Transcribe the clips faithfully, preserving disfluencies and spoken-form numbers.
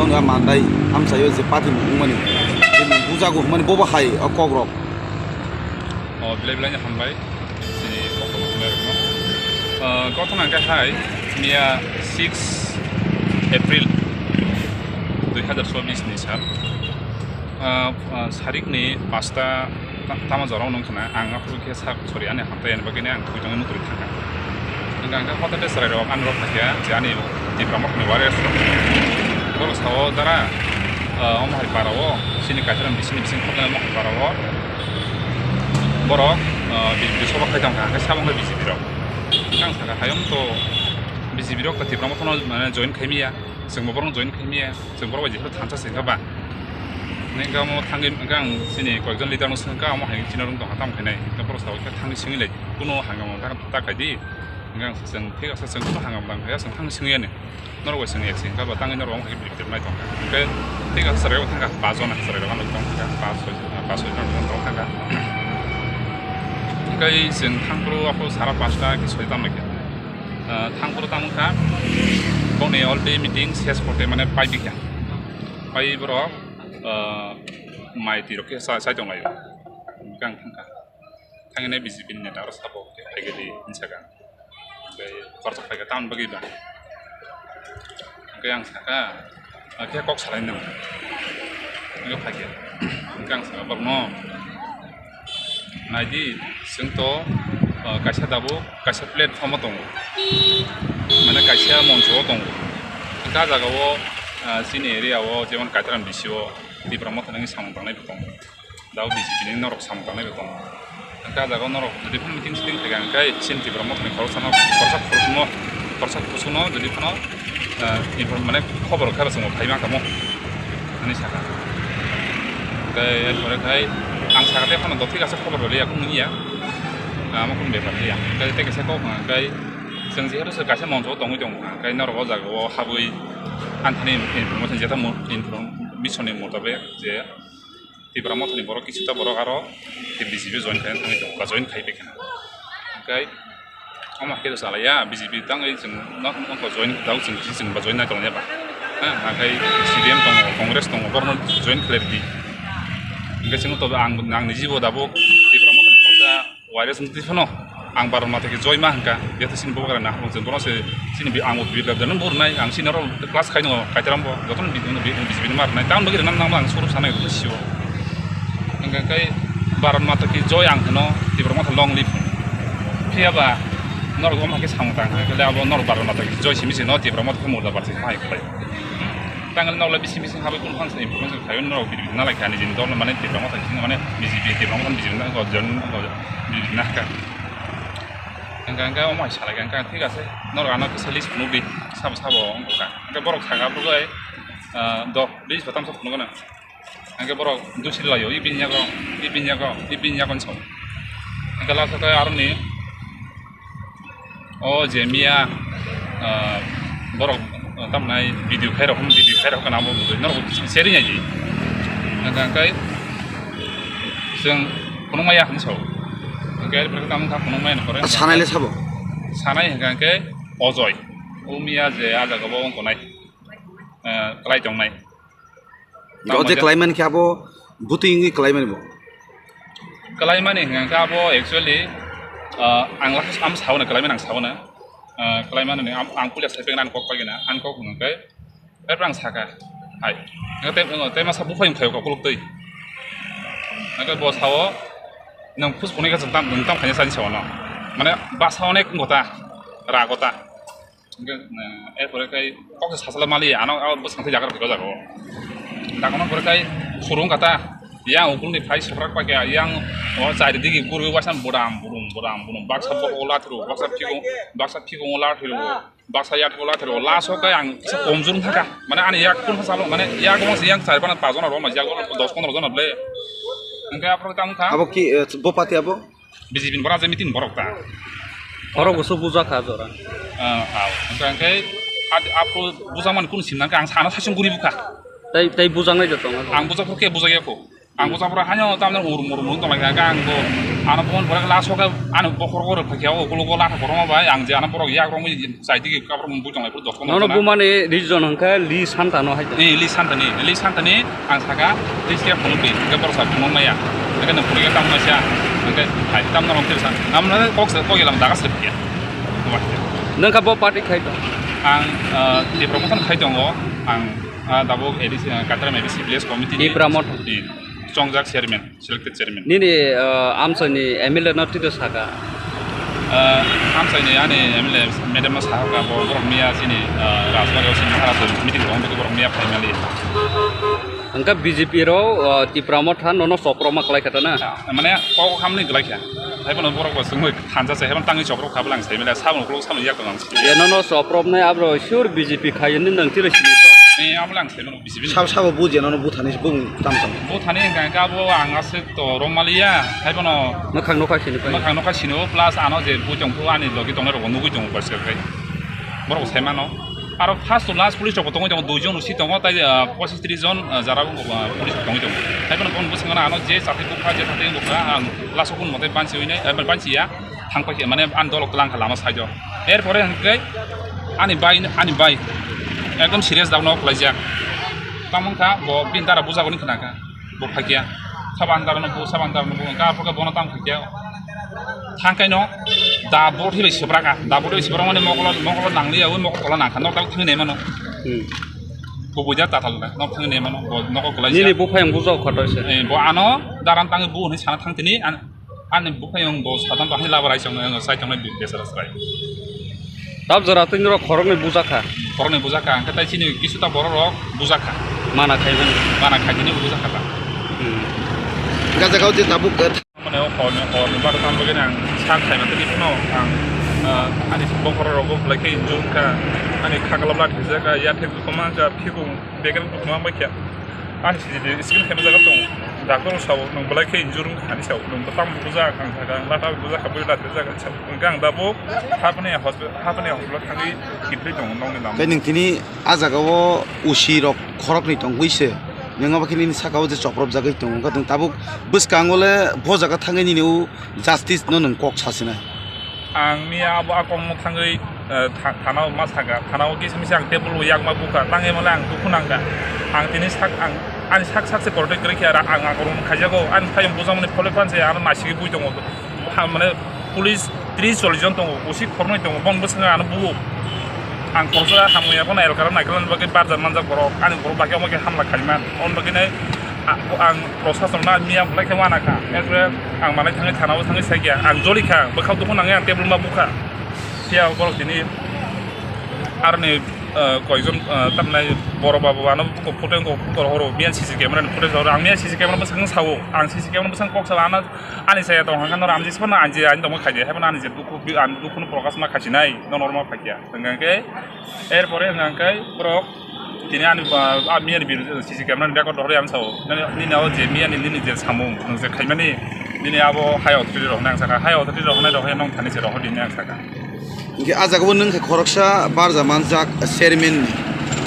Ang mandai amsai yo je party mung mani, je mung bujago hwnmani bobo hai o kok rok. O, belai belai ni hambai, chini kok rok hwnmai rok no. Ah, kothoma hwnkhe hai, miya six April dui hazar chobbish ni sal. Ah, ah, sarik ni pasta ta-, tama jora nung khna, ang aphuru khe sak sori ani hamtai ani bagwi ang thui tongwi mutri thangkha. Hwnkha hwnkhe hotate chwrai rok ani rok phaikha, je ani Tipra Motha ni warriors rok. Borok sao dara, ah, omo hai para o, chini Kaitharam bising ni bising khoknai omo hai para o. Borok, ah, B J P soba khai tongkha, hwnkhe sabo wngkha B J P rok. Hwnkhe ang sakha, hayung to B J P rok to Tipra Motha no, mane, join khai miya, chwngbo borok no join khai miya. Chwng borok bai jephuru thansa se wngkha ba. Hwnwi hwnkha omo thangwi hwnkha ang chini koyekjon leader no swngkha, omo hai chini rung tongkha, tamo khainai? Hwnkha borok sao khe thangwi swngwi lai di. Kuno hangama ta, ta khai di. Hwnkha ang chwng thik asa chwng kuno hangama tang khaya chwng thangwi swngwi ani. Norok bai chwng yak se wngkha ba tangwi norok omo hai khe biri biri nai tongkha. Hwnkhe thik asa chwrai rok thangkha, pas jona chwrai rok ano tongkha, pas soi, pas soi jona tongkha. Hwnkhe chwng thangphuru aphuru sara pasta khe soi tamo khe. Ah, thangphuru tamo kha, bokni already meeting ses korte mane pai bikha. Pai borok, ah, mai twi rok khe sa-, sai tong lai o. Hwnkhe ang thangkha. Thangwi nai B J P ni neta aro sabo khe phaikhe di hinwi sakha. Hwnkhe khoroksa phaikha tamoni bagwi ba. Hwnkhe ang sakha, ah, khe kok salai nang. Hwnkhe phaikhe. Hwnkhe ang sakha borokno. Nai di, chwng to, ah, kaisa tabuk, kaisa platform o tongo. Mane kaisa moncho o tongo. Hwnkhe ah jaga o, ah, chini area o, jemon Kaitaram D C o, Tipra Motha ni samung tangnai bo tongo. Tabuk B J P ni norok samung tangnai bo tongo. Hwnkhe ah jaga o norok jodi phano meeting siting khlai kha, hwnkhe chini Tipra Motha ni khoroksa no, khoroksa khoroksa no, khoroksa khoroksa no jodi phano, ah, inform mane khobor khe ba chwng bo phai ma kha mo. Ani sakha. Hwnkhe erpore khai ang sakha tei phano dotthik asa khobor rwliya, kunu ya. Amo kunu bepar ya. Hwnkhe tei kaisa kok hwnkhe chwng jehetu se kaisa moncho o tongwi tongo, hwnkhe norok o jaga o habwi anthani information jeta mo-, information ni motabek je Tipra Motha ni borok kisu ta borok aro B J P join khai thangwi tongo, ba join khai bai kha. Hwnkhe Omo hai khe to chalaiya, B J P tangwi chwng no, no, no join, tao chwng kisi chwng ba join nai tongya ba. Ha, akhai C P I M tongo, Congress tongo, borno join khlai ridi. Hwnkhe chwng to ang, ang ni jibo dabo Tipra Motha ni khoroksa wireless ni twi phano ang Bharat Mata ki joy ma hwnkha, jeto chini bubagra na hwnkhe borno se chini bi-, ang bo bibir dal dal bor nai, ang chini oro class khai no Kaitaram bo, joto no bi-, bi-, B J P ni mar nai, tang bagwi rwna nang ang suru sanai joto sio. Hwnkhe khe Bharat Mata ki joy ang hwno, Tipra Motha long live. Phiya ba norok omo hai khe samung tang khe, le abo norok Bharat Mata ki joy simi se no Tipra Motha khe murda bar se hai khlai. Tang le norok le bising bising habai kunu phan se information khlai norok biri biri na lai kha ni jin dol mane Tipra Motha ki mane B J P Tipra Motha B J P na ko jon ko biri biri na kha. Hwnkhe hwnkhe omo hai salai kha, hwnkhe thik ase norok ano kisa list phunuk di sabo sabo wng kha. Hwnkhe borok saka phuru bai, ah, dok bis batam sa phunuk gana. Hwnkhe borok dusi lai o, ibini yago, ibini yago, ibini yago ni song. Hwnkhe last o khe aroni, o je miya, ah, borok, ah, tamnai video khairok, video khairok khna abo bwtwi norok seri nai di. Hwnkhe hwnkhe chwng phunukmaya hinwi sao. Hwnkhe borok tamo kha phunukmaya ni pore. Sanai le sabo? Sanai hwnkhe hwnkhe Ojoi. O miya je ah jaga bo wng tongnai, ah, klai tongnai. O je kláimani khe abo bwtwi wngwi kláimani bo? Kláimani hwnkha khe abo actually, ah, ang last am sao na kláimani ang sao na. Ah, kláimani ni am-, ang puila sai pegna ang kok pagina, ang kok hwnkha khe, erpor ang saka, hai. Hwnkha tei, tei masa buphai wngkha kok kuluk twi. Hwnkha bo sao, nwng phus phunai khe chwng tam, nwng tam khaina sani sao no. Mane basa onek wngkha ta, rago ta. Hwnkhe, eh, erpore khai kok se sasala mali, ano, ah, bwsang thai jaga rok jaga o. Dakono pore khai surung kata, yang ukul ni phai sokrak pa khe, yang o chari digi kurwi waisa bodam, budum, bodam, budum, baksa bo ola thiru, baksa phikung, baksa phikung ola thiru, baksa yak ola thiru, last o khai ang kisa komjor wngkha. Mane ani yak kun salo, mane yak o yang chari pana pas jona roma, yak o dos pondro jona ble. Hwnkhe aphuru tang kha. Abo ki, eh, bo party abo? B J P ni borok je meeting borok ta. Oro bo se buja kha jora. Ah, ah. Hwnkhe, hwnkhe, ad-, aphuru buja mani kunu sim nang khe ang sana sasung guri bukha. Tai, tai buja nai joto. Ang buja phuru khe buja ya kho. Ang buja phuru haino tamno urum urum urum tong lai kha, ang bo Ano phone borok last o khe ano bokhorok rwphai khe o ukuluk o latha kotorma bai ang je ano borok yak romwi chai digi kabrok bui tonglai phuru dophano Nono bumani region hwnkhe Li Santa no hai. Li Santa ni, Li Santa ni ang sakha, Li Santa phunukdi, hwnkhe borok sa phunuk maya. Hwnkhe nwng phunukya tamo naisa, hwnkhe hai tamo norok tei sa. Namno kok se kok elam daga se phiya. Nwng kha bo party khai tong? Ang Tipra Motha khai tongo. Ang tabuk A D C, Kaitara A D C village committee ni Tipra Motha. Chongjak chairman, selected chairman. Nini amchai ni M L A no tito sakha? Amchai ni ani M L A madam no sakha, bo borok miya chini Rajbari o chini Maharaj meeting tong, borok miya phaimali. Hwnkhe B J P rok Tipra Motha nono chopropma kwlai kha ta na? Mane kok hamni kwlai kha. Haiphano borok bo chwngwi thansa se, haiphano tangwi chopro kha bwlang sai male, sabon ukuluk sabon yak tong ang. Je nono chopropnai abro sure B J P khai hwnwi nwng tiro sini to. Abo le ang sai mano B J P. Sabo sabo buji nono buthani bung tam tam. Buthani hwnkha hwnkhe abo ang aswk to romaliya, haiphano mwkhang nokha sini, mwkhang nokha sini o, plus ano je bui tongphu ani logi tongnai rok nugwi tongo, borok se khai. Borok sai mano. Aro first to last police rok bo tongwi tongo, dui jon usi tongo, tai pochis tris jon jara police rok tongwi tongo. Haiphano boni bwskango ano je chathai bukha, je chathai bukha, ang last o kun mote bansi ya. Thangpai khe mane ani dolok tlang kha lama side o. Er pore hwnkhe ani bai, ani bai ekdom serious dao no kwlaijak. Tamo wngkha bo bini dara bujago ni khna kha. Bo phai khe sabang dara no bu, sabang dara no bu, hwnkhe aphuru khe bono tamo khe thang kai no da bo thwi bai sibra kha. Da bo thwi bai sibra mani mokolo, mokolo nang li ya, ui mokol tola nang kha, nok tang thangwi nai mano. Bo buja tatal da, nok thangwi nai mano, bo nogo kwlaijak. Nini buphayung bujago kha to se. Bo ano dara tangwi bu hwnwi sana thang tini, Ani buphayung bo sadam bahai labar ai chong, ang sai tongnai bi-, besara srai. Tab jora twi norok khoroknwi bujakha. Khoroknwi bujakha, hwnkhe tai chini kisuta borok rok bujakha. Mana khaimani. Mana khaimani bujakha ta. Hmm. Hwnkhe jaga o je tabuk, eh, Mane o hor ni, hor ni baro tamo bagwi ang sak khaima twi phano ang, ah, ani bokhorok rogo belai khe injure kha. Ani kha glabla thwijak kha, yathek bukhuma kha, phikung Beker bukhuma bai khe, ani sijili skin khe jaga tong. Doctor sao, nwng belai khe injure wngkha, ani sao, nwng bwtang buja, ang jaga, ang lata buja kha, bui lata jaga, sao. Hwnkhe ang tabuk Hapania hospital, Hapania hospital thangwi kiphilwi tongo, nokni lama. Tei nwng tini a jaga o usi rok khoroknwi tongwi se, nwng abo khe nini saka o je chopropjagwi tongo, wngkha nwng tabuk bwskango le bo jaga thangwi nini o justice no nwng kok sasinai. Ang miya abo akong no thangwi, eh, tha-, thana o ma sakha, thana o kisa misa ang table o yakma bukha, tang emale ang dukhu nangkha. Ang tini sak, ang, ani sak sak se protect kwrwi khe, ang, ang akong no khaijago, ani phayung bujakmani phole phan se ano naisingwi bui tongo. Ha, mane, police tris chollish jon tongo, usi khornoi tongo, bong bwskango ano buo. Ang khoroksa hamya phano elkar naikhlani bagwi barja manjak borok, ani borok bagwi omo khe hamla khaiman. Oboni bagwi nai, a-, ang prosason no miya belai khe uanakha. Erpore ang manai thangwi thana o thangwi saikha. Ang jolikha, bwkhao dukhu nangwi ang table ma bukha. Phiya borok tini aroni, eh, koijon, eh, tamnai borok ba bo ano buko photo wngkha, buko rohoro, miya C C camera ni footage rohoro. Ang miya C C camera bwskango sao, ang C C camera bwskango kok sao, ano ani saya tong hangkha, noro ang jisphano ang je ani tongma khaidi, haiphano ani je dukhu, ani dukhu no prokash ma khaisinai, no normal phaikha. Hwnkha khe, erpore hwnkha khe borok tini ani, ah, miya ni video, C C camera ni record rohorwi ang sao. Nini, nini abo je miya ni nini je samung, nwng je khaimani, nini abo high authority rok hwnwi ang sakha, high authority rok hwnwi rok hwnwi nong thani se rohor di hwnwi ang sakha. Hwnkhe a jaga o nwng khe khoroksa barja manjak chairman ni,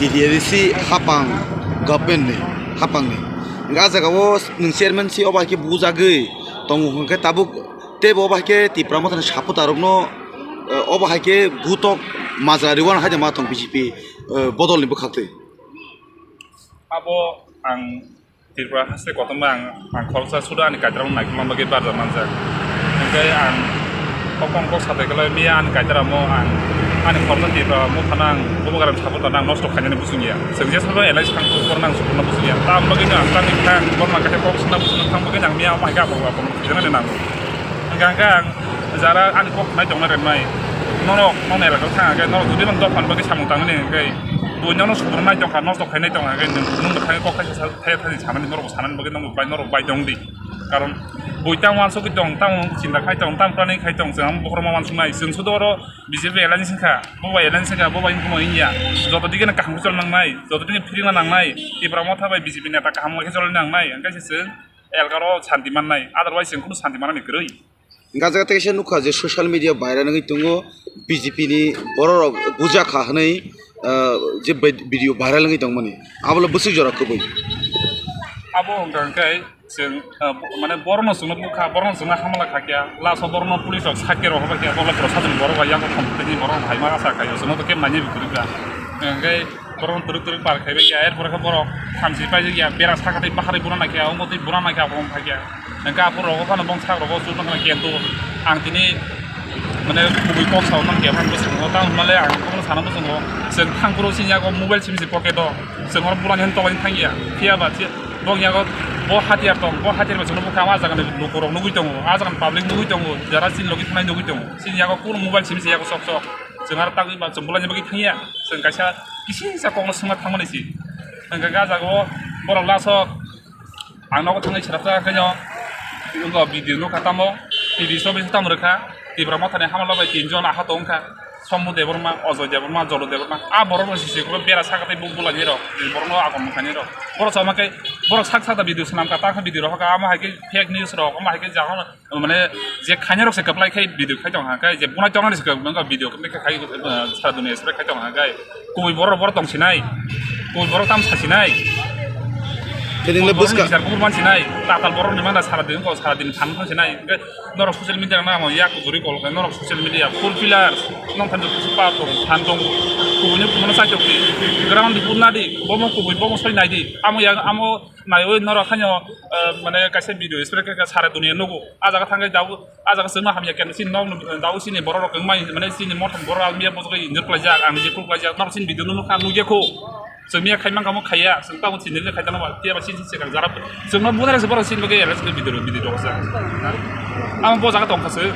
T T A D C hapang government ni, hapang ni. Hwnkhe a jaga o nwng chairman si obo hai khe bujagwi tongo hwnkhe tabuk teibo obo hai khe Tipra Motha ni supporter rok no, eh, obo hai khe butok majra riwan hai de ma tong B J P, eh, bodol ni bwkhaktwi. Abo ang Tripura haste kotorma ang, ang khoroksa suda ani Kaitara no naikolma bagwi barja manjak. Hwnkhe ang kokon kok satai kwlai miya ani Kaitara mo ang ani khoroksa Tripura mo phano ang bubagra ni support no ang nosto khainani buchung ya. Chwng je sabo alliance khang kok porna ang support no buchung ya. Tamo bagwi no ang tangwi kha borma kaisa kok suna buchung thang bagwi ang miya omo hai khe apor apor khainani nango. Hwnkhe hwnkhe ang jara ani kok nai tongna rwnai. Norok nokni elaka thang khe norok jodi no dopha ni bagwi samung tangnani hwnkhe bui nono support nai tongkha nosto khainai tongkha hwnkhe nwng, nwng bo thangwi kok khaisa sa. Thaya thani sanani norok sanani bagwi norok bai, norok bai tong di. Karon bui tamo uansugwi tong, tamo chinta khai tong, tamo planning khai tong, chwng amo bokhorok ma uansuknai. Chwng sudo oro B J P alliance wngkha, bo bai alliance wngkha, bo bai wngkha mo wngya. Joto digi no kaham khe chol nangnai, joto digi no phirikna nangnai. Tipra Motha bai B J P neta kaham khe chol nangnai, hwnkhe se chwng elaka ro santi mannai. Otherwise chwng kunu santi manani kwrwi. Hwnkhe ah jaga teisa nukha je social media viral wngwi tongo, B J P ni borok rok bujakha hwnwi, ah, je vid-, video viral wngwi tongmani, abo le bwswk jora kwbwi. Abo hwnkha hwnkhe Chwng, ah, bo-, mane borok no chwngno bukha, borok no chwngno hamala kha kya, last o borok no police rok sakhe rok hoba kya, borok le borok sajwk borok bai yang thong tini borok hai ma asa khai, chwngno to khe manya bikuri kha. Hwnkhe borok no twrwk twrwk par khai bai kya, er pore khe borok thamchi pai ya, bera saka tei bahari bura nai kha, omo tei bura nai kha, borok phai kya. Hwnkhe aphuru rogo phano bongsa rogo chuk nang kha kento ang tini mane kubui kok sao nang khe, ang bwskango tamo hwnmale ang bono sana bwskango, chwng thang phuru chini yago mobile simi se pocket o, chwng oro bulani hwn tolai thang ya, phiya ba chi, bong yago bo hatiyar tong, bo hatiyar ba chwngno bukha, a jaga ni lukurok nugwi tongo, a jaga ni public nugwi tongo, jara chini logi thangnai nugwi tongo, chini yago kuno mobile simi se yago sok sok, chwng aro tagwi ba chwng bulani bagwi thang ya, chwng kaisa kisingsa kokno swngna thangmani se, hwnkhe a jaga o borok last o Ang nogo thangwi srapsa khe no, wngkha video nukha tamo, T V show bai tamo rwkha, Tipra Motha ni hamala bai tin jon aha tong kha, Sombu Debbarma, Ajoy Debbarma, Jolo Debbarma, a borok no sisi khe bera saka tei buk bulani rok, borok no agon mokhaini rok. Borok sama khe, borok sak sak da video swnam kha, ta khe video rok kha, amo hai khe fake news rok, amo hai khe jahon, mane, je khainai rok se kwplai khe video khai tong ha, khe je bunai tongnani se kwplai video kwplai khe khai, eh, sara dunia spread khai tong ha, khe kubui borok borok tong sinai, kubui borok tam sa sinai. Khe nung le kubui borok buska. Ni bichar kubur man sinai, tatal borok ni mana sara din ko, sara din phan phan sinai. Khe norok social media na mo yak kujuri kol khe norok social media full pillars, nong than jok pa tong, phan tong, kubui ni mana sa chok di, ground di pun na di, bomo kubui, bomo soi nai di, amo yang, amo Naiwi norok haino, eh, mane kaisa video spread khe sara dunia nugo. A jaga thangwi dau, a jaga chwngno hamya khe chini nok, dau chini borok rok wngmai, mane chini mothani borok almia bojogwi injure khlaijak, ang je kuk khlaijak, norok chini video no nukha, nukya kho. Chwng miya khai mankha mo khaiya, chwng tamo chini le khai tangma, phiya ba chini se kang jara. Chwngno bunai rok se borok chini bagwi arrest khe video, video rok sa. Amo bo jaga tongkha se.